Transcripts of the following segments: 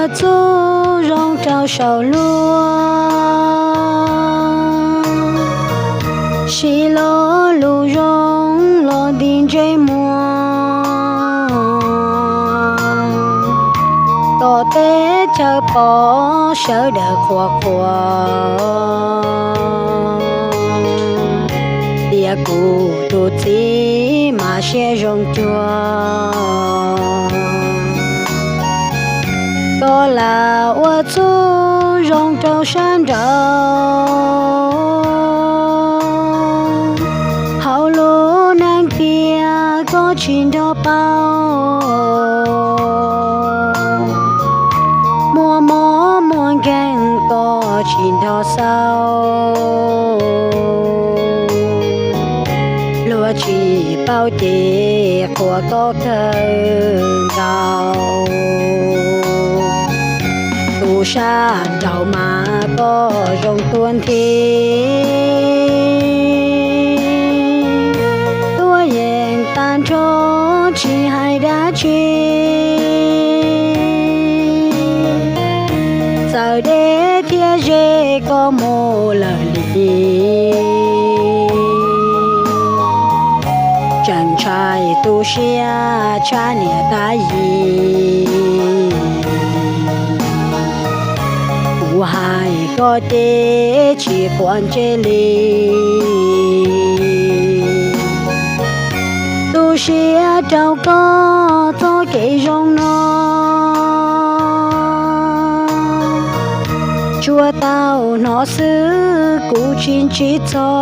Ua txuj zoo rau saum luag, siv lo lus zoo los nti ntsej muag, kom teb chaws pom sawv daws qhuas qhuas, tias kuv tus txiv mas siab zoo cuag. Koj lam ua txuj zoo rau sab nraud, hauv lub neej tiag koj tsis nrog paub, muaj mob muaj nkeeg koj tsis nrog xauj. Luag tsis paub ces qhuas koj kawg nkaus, tus sab nraud mas koj zoo tuag nthi. Tuaj yeem tag nrho tsis hais dab tsi, txawm deb thiab ze koj mus lawm li. Tseem ntshai tu siab tshaj niam tab yim, kuv hais koj ces tsis quav ntsej li. Tu siab rau koj txoj kev zoo no, tsuas tau hnov xwb kuv tsis ntsib txog.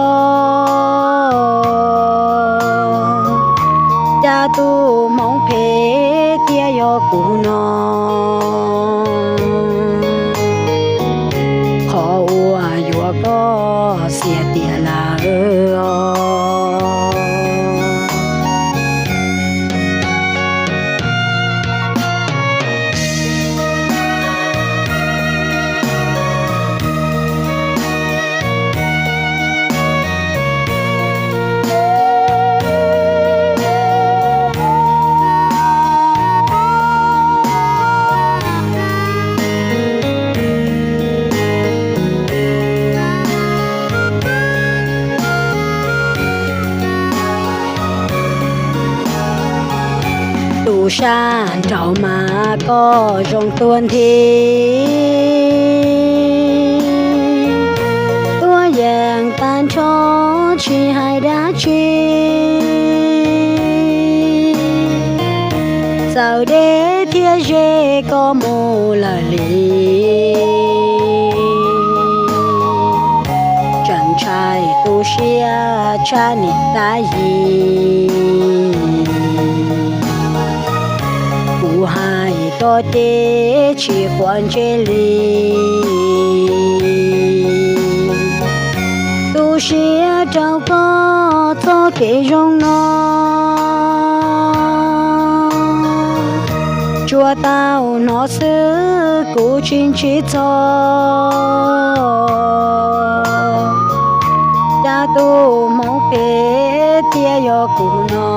Cas tus hmoov phem thiaj yog kuv no, qhov uas yuav koj xiam tiag lawm. Tus sab nraud mas koj zoo tuag nthi, tuaj yeem tag nrho tsis hais dab tsi, txawm deb thiab ze koj mus lawm li. Tseem ntshai tu siab tshaj niam tab yim, kuv hais koj ces tsis quav ntsej li. Tu siab rau koj txoj kev zoo no, tsuas tau hnov xwb kuv tsis ntsib txog. Cas tus hmoov phem thiaj yog kuv no,